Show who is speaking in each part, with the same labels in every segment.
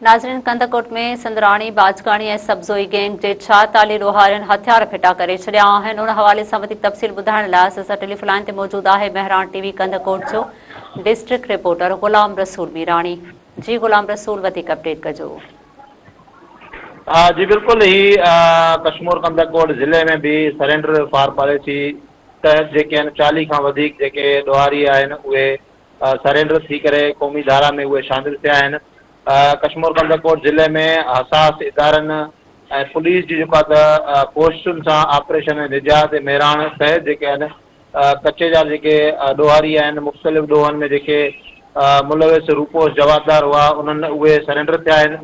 Speaker 1: ناظرين ڪنڌڪوٽ ۾ سندراڻي، باجڪاڻي ۽ سبزوئي گينگ جي 46 ڏوهارين هٿيار ڦٽا ڪري ڇڏيا آهن ان حوالي سان وڌيڪ تفصيل ٻڌائڻ لاء اسان سان ٽيليفون لائين تي موجود آهي مهراڻ ٽي وي ڪنڌڪوٽ جو ڊسٽرڪٽ رپورٽر غلام رسول ميراڻي جي غلام رسول وڌيڪ اپڊيٽ ڪجو.
Speaker 2: جي بلڪل هي ڪشمور ڪنڌڪوٽ ضلعي ۾ به سرينڊر فار پاليسي تحت جيڪي آهن 40 کان وڌيڪ جيڪي ڏوهاري آهن اهي سرينڊر ٿي ڪري قومي ڌارا ۾ اهي شامل ٿيا آهن. ڪشمور ڪنڌڪوٽ ضلعي ۾ حساس ادارن ۽ پوليس جي جيڪو آهي ته ڪوششن سان آپريشن نجات ۽ مهراڻ تحت جيڪي آهن ڪچي جا جيڪي ڏوهاري آهن مختلف ڏوهن ۾ جيڪي ملوث روپوش جوابدار هئا انهن اهي سرينڊر ٿيا آهن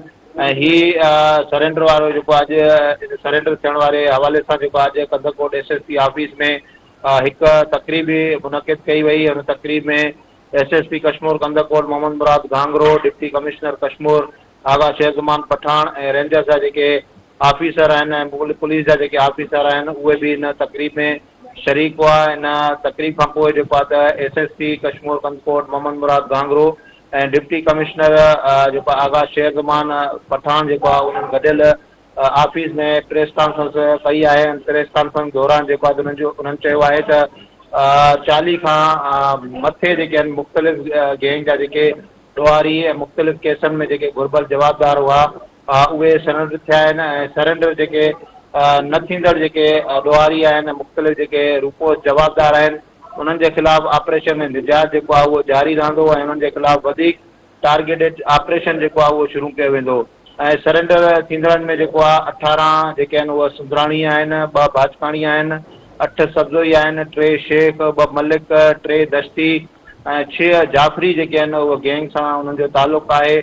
Speaker 2: ۽ هي سرينڊر وارو جيڪو اڄ سرينڊر ٿيڻ واري حوالي سان جيڪو اڄ Kandhkot S S P office ۾ هڪ تقريب منعقد ڪئي وئي ان تقريب ۾ S S P Kashmore Kandhkot Muhammad Murad Ghanghro, deputy commissioner Kashmore Agha Sher Zaman Pathan ۽ rangers جا جيڪي آفيسر آهن ۽ پوليس جا جيڪي آفيسر آهن اهي به ان تقريب ۾ شريڪ هئا ان تقريب کان پوء جيڪو آهي ته S S P Kashmore Kandhkot Muhammad Murad Ghanghro ۽ deputy commissioner جيڪو آغا شير زمان پٺاڻ جيڪو آهي انهن گڏيل آفيس ۾ پريس ڪانفرنس ڪئي آهي ۽ پريس ڪانفرنس دوران جيڪو آهي انهن جو انهن چيو آهي ته 40 کان مٿي جيڪي آهن مختلف گينگ جا جيڪي ڏوهاري ۽ مختلف ڪيسن ۾ جيڪي گهربل جوابدار هئا اهي سرينڊر ٿيا آهن ۽ سرينڊر جيڪي نه ٿيندڙ جيڪي ڏوهاري آهن ۽ مختلف جيڪي روپوش جوابدار آهن انهن جي خلاف آپريشن نجات جيڪو آهي اهو جاري رهندو ۽ انهن جي خلاف وڌيڪ ٽارگيٽيڊ آپريشن جيڪو آهي اهو شروع ڪيو ويندو ۽ سرينڊر ٿيندڙن ۾ جيڪو آهي 18 جيڪي آهن اهي سندراڻي آهن، ٻه باجڪاڻي آهن، اٺ سبزوئي آهن، ٽي شيخ، ٻه ملڪ، ٽي دشتي ۽ ڇهه جعفري جيڪي آهن اهي گينگ سان انهن جو تعلق آهي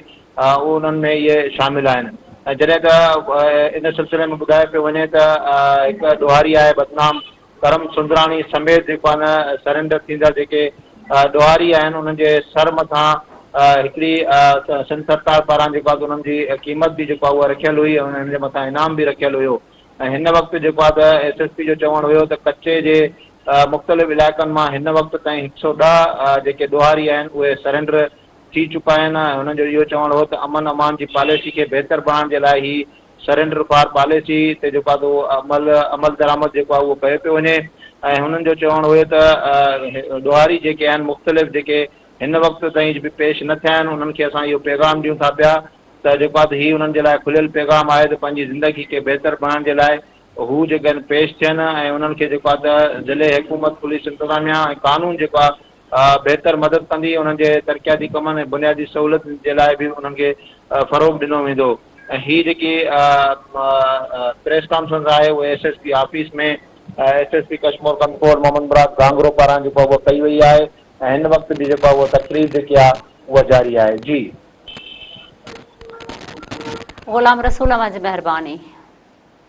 Speaker 2: اهو انهن ۾ اهي شامل آهن ۽ جڏهن ته ان سلسلي ۾ ٻڌايو پيو وڃي ته هڪ ڏوهاري آهي بدنام ڪرم سندراڻي سميت جيڪو آهي نه سرينڊر ٿيندڙ جيڪي ڏوهاري آهن انهن جي سر مٿان هڪڙي سنڌ سرڪار پاران جيڪو آهي انهن جي قيمت به جيڪو آهي اها رکيل هئي ۽ انهن جي مٿان انعام به رکيل هيو ۽ هن وقت جيڪو آهي ته ايس ايس پي جو چوڻ هيو ته ڪچي جي مختلف علائقن مان هن وقت تائين هڪ سو ڏهه جيڪي ڏوهاري آهن اهي سرينڊر ٿي چڪا آهن ۽ هنن جو اهو چوڻ هو ته امن امان جي پاليسي کي بهتر بڻائڻ جي لاء هي سرينڊر فار پاليسي تي جيڪو آهي سو عمل عملدرآمد جيڪو آهي اهو ڪيو پيو وڃي ۽ هنن جو چوڻ هيو ته ڏوهاري جيڪي آهن مختلف جيڪي هن وقت تائين به پيش نه ٿيا آهن انهن کي اسان اهو پيغام ڏيون ٿا پيا ته جيڪو آهي هي انهن جي لاء کليل پيغام آهي ته پنهنجي زندگي کي بهتر بڻائڻ جي لاء هو جيڪي آهن پيش ٿين ۽ انهن کي جيڪو آهي ته ضلعي حڪومت پوليس انتظاميا ۽ قانون جيڪو آهي بهتر مدد ڪندي، انهن جي ترقياتي ڪمن ۽ بنيادي سهولتن جي لاء به انهن کي فروغ ڏنو ويندو ۽ هي جيڪي پريس ڪانفرنس آهي اهي S S P office ۾ S S P Kashmore Kandhkot Muhammad Murad Ghanghro پاران جيڪو اهو ڪئي وئي آهي ۽ هن وقت به جيڪو آهي اهو تقريب جيڪي آهي اها جاري آهي جي.
Speaker 1: غلام رسول اوهان جي مهرباني.